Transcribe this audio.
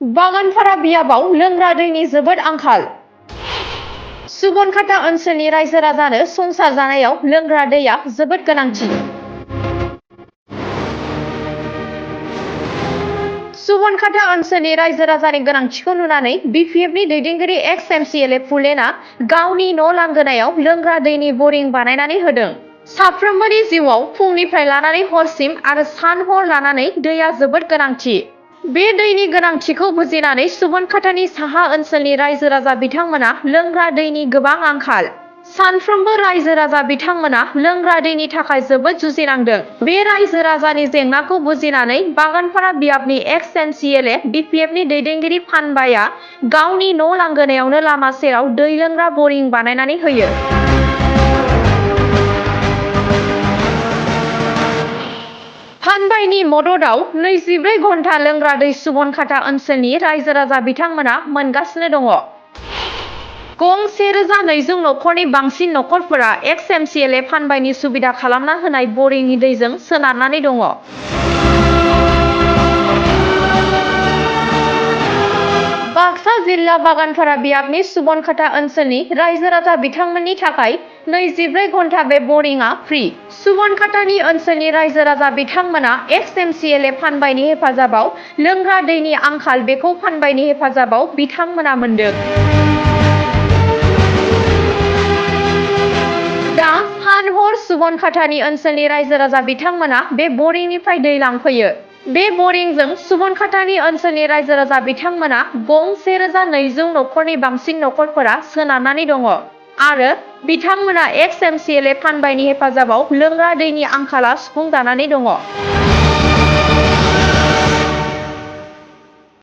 बागानपारा बियाबाव लोंग्रा दैनि जोबोद आंखाल। सुबनखाता ओनसोलनि रायजो राजानो संसार जानायाव लोंग्रा दैया जोबोद गोनांथि। सुबनखाता ओनसोलनि रायजो राजानि गोनांथिखौ नुनानै बिपिएफनि दैदेनगिरि एक्स एमसिएलए फुलेना गावनि न' लांगोनायाव लोंग्रा दैनि बरिं बानायनानै होदों। साफ्रोमबोनि जिउआव फुंनिफ्राय लानानै हरसिम आरो सान हर लानानै दैया जोबोद गोनांथि। बे दैनि गोनांथिखौ बुजिनानै सुबनखातानि साहा ओनसोलनि रायजो राजा बिथांमोना लोंग्रा दैनि गोबां आंखाल। सानफ्रोमबो रायजो राजा बिथांमोना लोंग्रा दैनि थाखाय जोबोद जुजिनांदों। बे रायजो राजानि जेंनाखौ बुजिनानै बागानपारा बियाबनि एक्स एमसिएलए बिपिएफनि दैदेनगिरि फानबाया गावनि न' लांगोनायावनो लामा सेराव दै लोंग्रा बरिं बानायनानै होयो। फानबायनि मददाव 24 घन्टा लोंग्रा दै सुबनखाता ओनसोलनि रायजो राजा बिथांमोना मोनगासिनो दङ। गं 1200 नखरनि बांसिन नखरफोरा एक्स एमसिएलए फानबायनि सुबिदा खालामना होनाय बरिंनि दैजों सोनारनानै दङ। बाक्सा जिल्ला बागानपारा बियाबनि सुबनखाता ओनसोलनि रायजो राजा बिथांमोननि थाखाय 24 घन्टा बे बरिंआ फ्रि। सुबनखातानि ओनसोलनि रायजो राजा बिथांमोना एक्स एमसिएलए फानबायनि हेफाजाबाव लोंग्रा दैनि आंखाल बेखौ फानबायनि हेफाजाबाव बिथांमोना मोनदों। दा सान हर सुबनखातानि ओनसोलनि रायजो राजा बिथांमोना बे बरिंनिफ्राय दै लांफैयो। बे बरिंजों सुबनखातानि ओनसोलनि रायजो राजा बिथांमोना गं 1200 नखरनि बांसिन नखरफोरा सोनारनानै दङ आरो बिथांमोना एक्स एमसिएलए फानबायनि हेफाजाबाव लोंग्रा दैनि आंखाला सुफुंजानानै दङ।